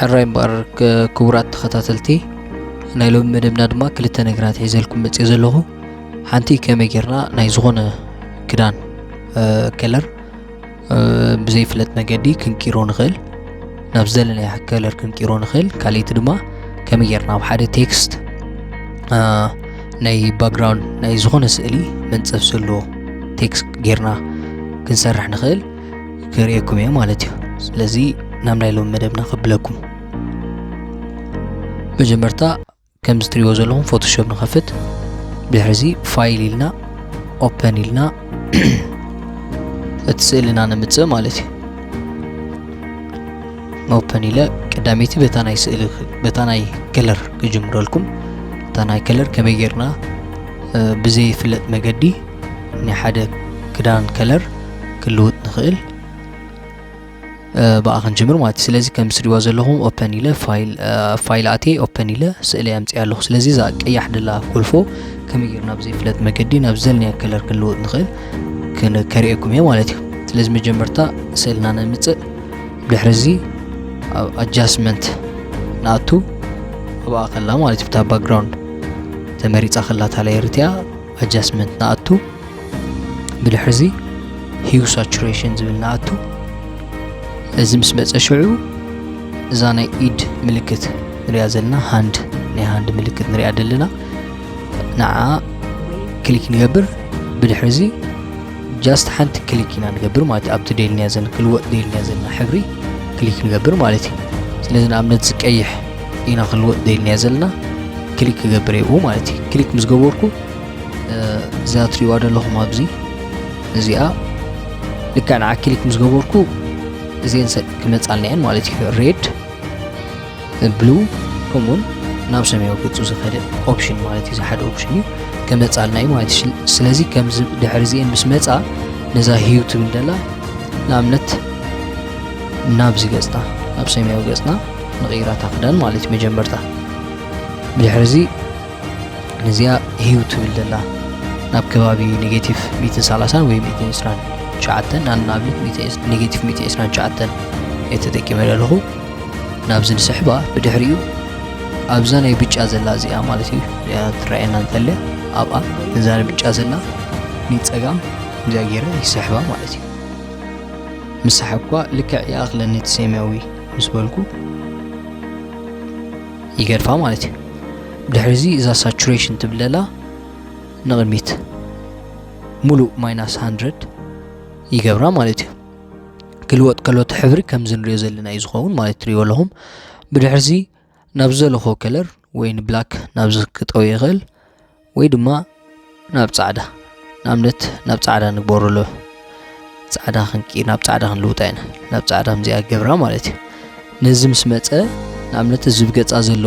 ሕራይ እምበኣር፣ ክቡራት ተኸታተልቲ፣ ናይ ሎሚ መደብና ድማ ክልተ ነገራት ሒዘልኩም መፅእ ዘለኹ። ሓንቲ ከመይ ጌርና ናይ ዝኾነ ክዳን ከለር ብዘይፍለጥ መገዲ ክንቂሮ ንኽእል፣ ናብ ዝደለናዮ ከለር ክንቂሮ ንኽእል። ካልኣይቲ ድማ ከመይ ጌርና ኣብ ሓደ ቴክስት ናይ ባክግራውንድ ናይ ዝኾነ ስእሊ መንፀፍ ዘለዎ ቴክስት ጌርና ክንሰርሕ ንኽእል ክርእየኩም እየ ማለት እዩ። ስለዚ ናብ ናይ ሎም መደብና ክብለኩም። መጀመርታ ከምዚ ትሪእዎ ዘለኹም ፎቶሾፕ ንኸፍት። ድሕሪዚ ፋይል ኢልና ኦፐን ኢልና እቲ ስእልና ነምፅእ ማለት እዩ። ኦፐን ኢለ ቀዳመይቲ በታ ናይ ስእሊ በታ ናይ ከለር ክጅምረልኩም። እታ ናይ ከለር ከመይ ጌርና ብዘይፍለጥ መገዲ ናይ ሓደ ክዳን ከለር ክልውጥ ንኽእል ብኣ ክንጅምር ማለት እዩ። ስለዚ ከም ትሪእዋ ዘለኹም ኦፐን ኢለ ፋይል ኣትየ ኦፐን ኢለ ስእሊ ኣምፅእ ኣለኹ። ስለዚ እዛ ቀያሕ ደላ ኮልፎ ከመይ ጌርና ብዘይፍለጥ መገዲ ናብ ዘልናዮ ከለር ክንልውጥ ንኽእል ከርእየኩም እየ ማለት እዩ። ስለዚ መጀመርታ ስእልና ነምፅእ። ድሕሪ እዚ ኣብ ኣጃስትመንት ንኣቱ ኣብኣ ከላ ማለት እዩ። ብታ ባክግራውንድ ተመሪፃ ከላ እታ ላየር እቲኣ ኣጃስትመንት ንኣቱ። ብድሕሪ እዚ ሂው ሳቹሬሽን ዝብል ንኣቱ። እዚ ምስ መፀ ሽዑ እዛ ናይ ኢድ ምልክት ንሪኣ ዘለና ሃንድ ናይ ሃንድ ምልክት ንሪኣ ዘለና ንዓ ክሊክ ንገብር። ብድሕሪ እዚ ጃስት ሓንቲ ክሊክ ኢና ንገብር ማለት እዩ። ኣብቲ ደልናዮ ዘለና ክልወጥ ደልናዮ ዘለና ሕብሪ ክሊክ ንገብር ማለት እዩ። ስለዚ ንኣብነት እዚ ቀይሕ ኢና ክልወጥ ደልናዮ ዘለና ክሊክ ክገብር እየ ማለት እዩ። ክሊክ ምስ ገበርኩ እዚኣ ትሪእዋ ዘለኹም ኣብዚ እዚኣ ልክዕ ንዓ ክሊክ ምስ ገበርኩ እዚአን ክመፃልና እየን ማለት እዩ። ሬድ ብሉ ከምኡውን ናብ ሰማያዊ ገፁ ዝኸደ ኦፕሽን ማለት እዩ። እዚ ሓደ ኦፕሽን እዩ ከመፃልና እዩ ማለት እዩ። ስለዚ ከምዚ ድሕሪ እዚአን ምስ መፃ ነዛ ሂው ትብል ደላ ንኣብነት ናብዚ ገፅና ናብ ሰማያዊ ገፅና ንቕይራታ ክዳን ማለት እዩ። መጀመርታ ብድሕሪ እዚ ነዚኣ ሂው ትብል ደላ ናብ ከባቢ ኔጌቲቭ ሚእትን ሰላሳን ወይ ሚእትን ዕስራን ትሽዓተን፣ ኣነ ንኣብነት ኔጌቲቭ ሚእትን ዕስራን ትሽዓተን እየ ተጠቂመ ዘለኹ። ናብዚ ንስሕባ። ብድሕሪኡ ኣብዛ ናይ ብጫ ዘላ እዚኣ ማለት እዩ፣ እዚኣ ትረኣየና እንተልያ ኣብኣ ነዛ ናይ ብጫ ዘላ ንጸጋም እዚኣ ገይረ ይስሕባ ማለት እዩ። ምስ ሰሓብኳ ልክዕ ይኣኽለኒ እቲ ሰማያዊ ምስ በልኩ ይገድፋ ማለት እዩ። ድሕሪ እዚ እዛ ሳቹሬሽን ትብል ዘላ ንቕድሚት ሙሉእ ማይናስ ሃንድረድ ይገብራ ማለት እዩ። ክልወጥ ከሎ እቲ ሕብሪ ከምዚ ንሪኦ ዘለና እዩ ዝኸውን ማለት ትሪእዎ ኣለኹም። ብድሕሪ እዚ ናብ ዝደለኹዎ ከለር ወይ ንብላክ ናብዚ ክጠው ይኽእል ወይ ድማ ናብ ጻዕዳ፣ ንኣብነት ናብ ጻዕዳ ንግበሮ ኣሎ። ጻዕዳ ክንቂ ናብ ጻዕዳ ክንልውጣ ኢና። ናብ ጻዕዳ ምዚኣ ገብራ ማለት እዩ። ነዚ ምስ መጸ ንኣብነት እዚ ብገጻ ዘሎ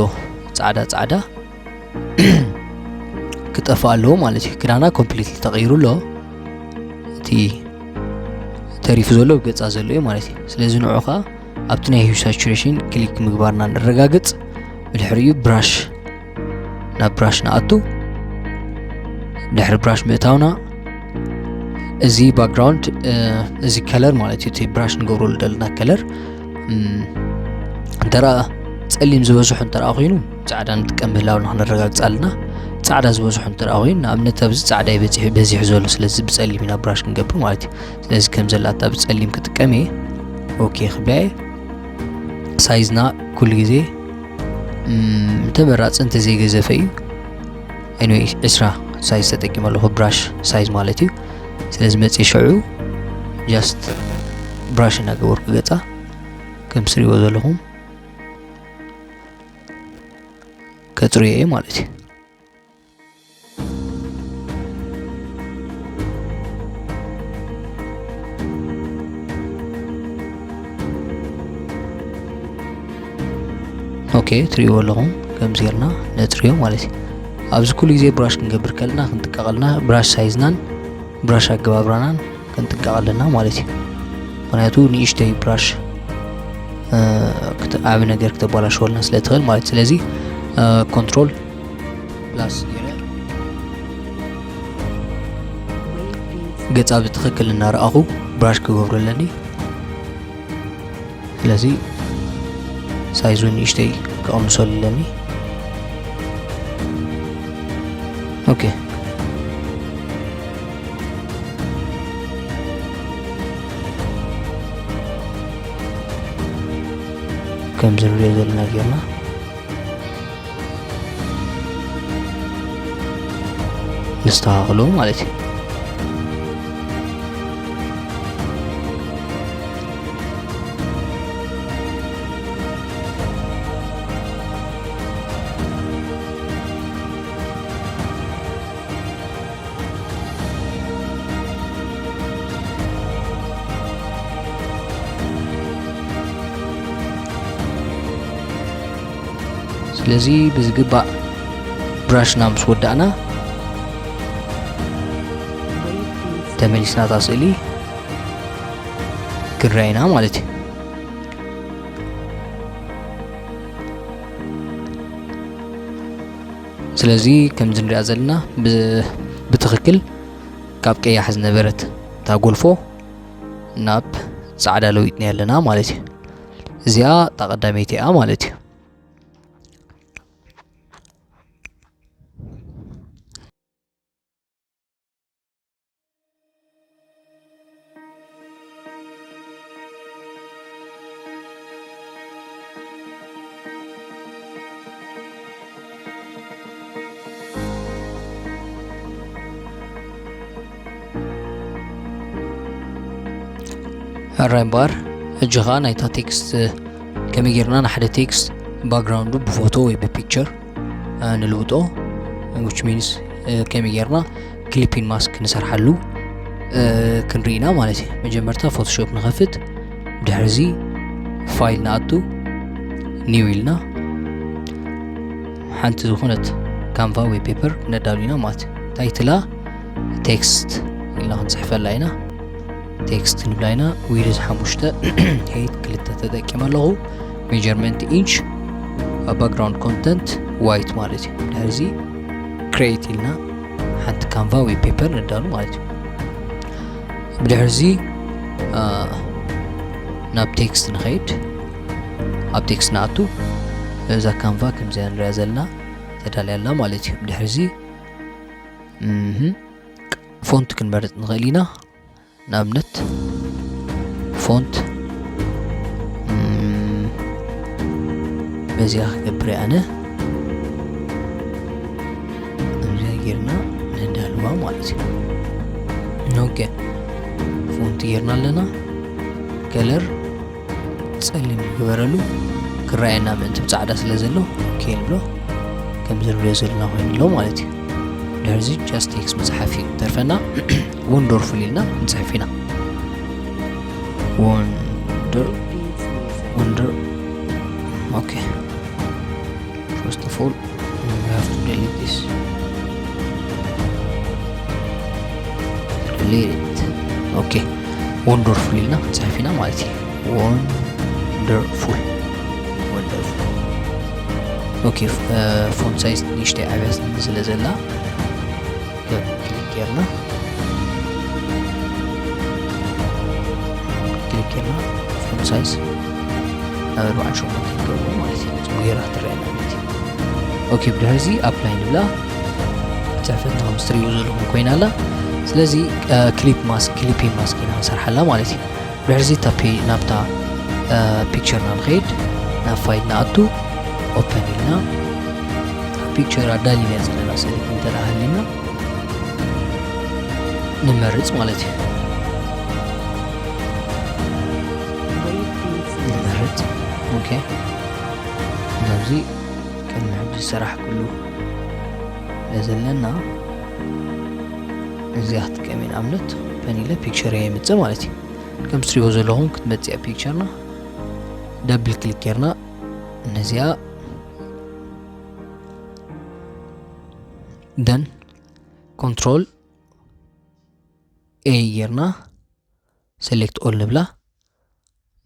ጻዕዳ ጻዕዳ ክጠፍእ ኣለዎ ማለት እዩ። ክዳና ኮምፕሊትሊ ተቐይሩ ኣሎ። እቲ ተሪፉ ዘሎ ብገጻ ዘሎ እዩ ማለት እዩ። ስለዚ ንዑ ኸኣ ኣብቲ ናይ ሂው ሳቹሬሽን ክሊክ ምግባርና ንረጋግጽ። ብድሕሪኡ ብራሽ፣ ናብ ብራሽ ንኣቱ። ድሕሪ ብራሽ ምእታውና እዚ ባክግራውንድ እዚ ከለር ማለት እዩ፣ እቲ ብራሽ ንገብረሉ ዘለና ከለር እንተራ ጸሊም ዝበዝሑ እንተራ ኮይኑ ጻዕዳ ንጥቀም ምህላውና ክነረጋግጽ ኣለና። ጻዕዳ ዝበዝሑ እንተራ ኮይኑ ንኣብነት ኣብዚ ጻዕዳ ይበዝሕ በዚሑ ዘሎ፣ ስለዚ ብጸሊም ኢና ብራሽ ክንገብር ማለት እዩ። ስለዚ ከም ዘላታ ብጸሊም ክጥቀም እየ። ኦኬ ክብላ እየ። ሳይዝና ኩሉ ግዜ ተመራጺ እንተዘይገዘፈ እዩ። ኤኒወይ ዕስራ ሳይዝ ተጠቂመ ኣለኹ፣ ብራሽ ሳይዝ ማለት እዩ። ስለዚ መጽየ ሽዑ ጃስት ብራሽ እናገበርኩ ገጻ ከም ትሪእዎ ዘለኹም ከጽርዮ እየ ማለት እዩ። ኦኬ ትሪእዎ ኣለኹም ከምዚ ጌርና ነጽርዮ ማለት እዩ። ኣብዚ ኩሉ ግዜ ብራሽ ክንገብር ከለና ክንጥቀቐልና ብራሽ ሳይዝናን ብራሽ ኣገባብራናን ክንጥንቀቕ ኣለና ማለት እዩ። ምክንያቱ ንእሽተይ ብራሽ ዓቢ ነገር ክተባላሽወልና ስለ ትኽእል ማለት። ስለዚ ኮንትሮል ፕላስ ገይረ ገጻ ብትኽክል እናረኣኹ ብራሽ ክገብሮ ኣለኒ። ስለዚ ሳይዙ ንእሽተይ ክቕንሶ ኣለኒ። ኦኬ። ከምዚ ንሪኦ ዘለና ጌርና ነስተኻኽሎ ማለት እዩ። ስለዚ ብዝግባእ ብራሽና ምስ ወዳእና ተመሊስና እታ ስእሊ ክንረኣይና ማለት እዩ። ስለዚ ከምዚ ንሪኣ ዘለና ብ-፣ ብትኽክል ካብ ቀያሕ ዝነበረት እታ ጎልፎ ናብ ጻዕዳ ለዊጥና ኣለና ማለት እዩ። እዚኣ እታ ቀዳመይቲ እያ ማለት እዩ። ሕራይ እምበኣር፣ ሕጂ ኸኣ ናይታ ቴክስት ከመይ ጌርና ንሓደ ቴክስት ባክግራውንዱ ብፎቶ ወይ ብፒክቸር፣ እ፣ ንልውጦ፣ which means፣ እ፣ ከመይ ጌርና ክሊፒንግ ማስክ ንሰርሓሉ፣ እ፣ ክንርኢ ኢና ማለት እዩ። መጀመርታ ፎቶሾፕ ንኸፍት፣ ድሕሪ እዚ ፋይል ንኣቱ፣ ኒው ኢልና ሓንቲ ዝኾነት ካንቫ ወይ ፔፐር ክነዳሉ ኢና ማለት እዩ። ታይትላ ቴክስት ኢልና ክንጽሕፈላ ኢና። ቴክስት ንብላ ኢና። ዊድዝ ሓሙሽተ፣ ሄይት ክልተ ተጠቂመ ኣለኹ። ሜጀርመንት ኢንች፣ ባክግራውንድ ኮንተንት ዋይት ማለት እዩ። ድሕሪ እዚ ክሬት ኢልና ሓንቲ ካንቫ ወይ ፔፐር ነዳሉ ማለት እዩ። ብድሕሪ እዚ፣ አ፣ ናብ ቴክስት ንኸይድ። ኣብ ቴክስት ንኣቱ። እዛ ካንቫ ከምዚኣ ንሪኣ ዘለና ተዳልያ ኣላ ማለት እዩ። ብድሕሪ እዚ፣ እምህ፣ ፎንት ክንመርጽ ንኽእል ኢና። ንኣብነት ፎንት፣ እም፣ በዚኣ ክገብር እየ ኣነ። ከምዚኣ ጌርና ነዳልዋ ማለት እዩ። ኦኬ፣ ፎንት ጌርና ኣለና። ከለር ጸሊም ንግበረሉ፣ ክረኣየና ምእንቲ ብጻዕዳ ስለ ዘሎ ኦኬ ንብሎ። ከምዚ ንሪኦ ዘለና ኮይኑ ኣሎ ማለት እዩ። ድሕሪ እዚ ጃስት ቴክስት ምጽሓፍ እዩ ተርፈና። ወንደርፉል ኢልና ንጽሕፍ ኢና። ወንደር፣ ወንደር፣ ኦኬ። First of all, we have to delete this. Delete it. ኦኬ፣ ወንደርፉል ኢልና ክንጽሕፍ ኢና ማለት እዩ። ወንደርፉል፣ ወንደርፉል። ኦኬ፣ እ፣ ፎንት ሳይዝ ንእሽተይ ዓብያ ስለ ዘላ፣ ክሊክ ጌርና፣ ክሊክ ጌርና ፎንት ሳይዝ ናብ ኣርባዓን ሸሞንተን ንገብሮ ማለት እዩ። ጽቡቕ ጌራ ትረኣየና ማለት እዩ። ኦኬ፣ ብድሕሪ እዚ ኣፕላይ ንብላ። ጽሕፈትና ከም እትሪእዎ ዘለኹም ኮይና ኣላ። ስለዚ፣ እ፣ ክሊፕ ማስክ፣ ክሊፒንግ ማስክ ኢና ንሰርሓላ ማለት እዩ። ብድሕሪ እዚ እታ ፔ-፣ ናብታ፣ እ፣ ፒክቸርና ንኸይድ፣ ናብ ፋይል ንኣቱ፣ ኦፐን ኢልና፣ ፒክቸር ኣዳሊና ዘለና ስእሊ እንተ ደኣ ሃሊና፣ ንመርጽ ማለት እዩ። ንመርጽ። ኦኬ። ኣብዚ ቅድሚ ሕጂ ዝሰራሕኩሉ ዘለና እዚኣ ክትጥቀም እየ። ንኣብነት ኦፐን ኢለ ፒክቸር እየ የምጽእ ማለት እዩ። ከም ትሪእዎ ዘለኹም ክትመጽእ እያ ፒክቸርና። ደብል ክሊክ ጌርና ነዚኣ ደን ኮንትሮል ኤ ጌርና ሰሌክት ኦል ንብላ።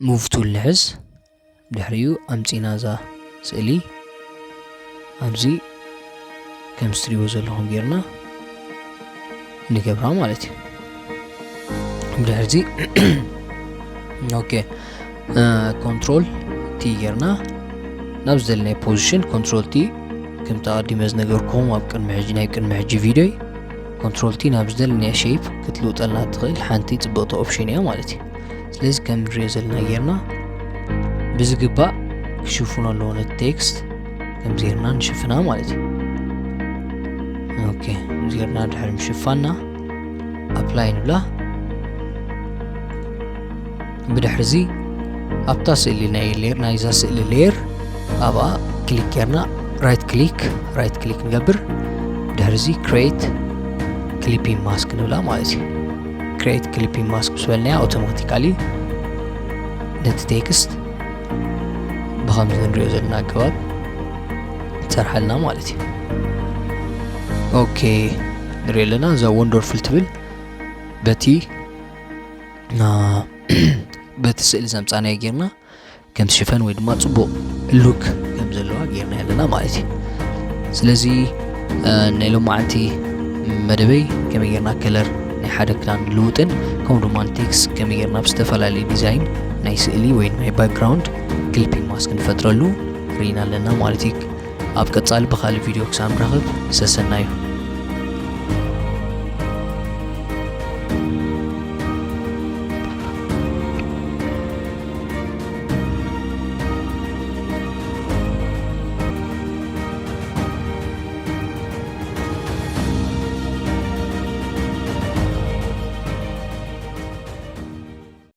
ሙቭ ቱል ንሕዝ። ድሕሪኡ ኣምጺና እዛ ስእሊ ኣብዚ ከም እትሪእዎ ዘለኹም ጌርና ንገብራ ማለት እዩ። ብድሕሪ እዚ ኦኬ፣ እ፣ ኮንትሮል ቲ ጌርና ናብ ዝደለናዮ position control T፣ ከምቲ ኣቐዲመ ዝነገርኩኹም ኣብ ቅድሚ ሕጂ፣ ናይ ቅድሚ ሕጂ ቪድዮይ፣ control T ናብ ዝደለናዮ shape ክትልውጠልና ትኽእል ሓንቲ ጽብቕቲ option እያ ማለት እዩ። ስለዚ ከም ንሪኦ ዘለና ጌርና ብዝግባእ ክሽፍኖ ኣለዎ ነቲ text። ከምዚ ጌርና ንሽፍና ማለት እዩ። ኦኬ፣ ከምዚ ጌርና ድሕሪ ምሽፋና apply ንብላ። ብድሕሪ እዚ ኣብታ ስእሊ ናይ layer፣ ናይዛ ስእሊ layer ኣብኣ click ጌርና right click፣ right click ንገብር። ድሕሪ እዚ create clipping mask ንብላ ማለት እዩ። Create clipping mask ምስ በልናያ automatically ነቲ text ብኸምዚ ንሪኦ ዘለና ኣገባብ ትሰርሓልና ማለት እዩ። ኦኬ፣ ንሪኦ ኣለና እዛ wonderful ትብል በቲ፣ ና፣ በቲ ስእሊ ዘምጻናዮ ጌርና ከም ሽፈን ወይ ድማ ጽቡቕ look ከም ዘለዋ ጌርና ኣለና ማለት እዩ። ስለዚ፣ እ፣ ናይ ሎማዓንቲ መደበይ ከመይ ጌርና color ናይ ሓደ ክዳን ንልውጥን፣ ከምኡ ድማ text ከመይ ጌርና ብዝተፈላለዩ design ናይ ስእሊ ወይ ናይ background clipping mask ንፈጥረሉ ርኢና ኣለና ማለት እዩ። ኣብ ቀጻሊ ብኻልእ ቪድዮ ክሳብ ንራኸብ ሰሰናዩ።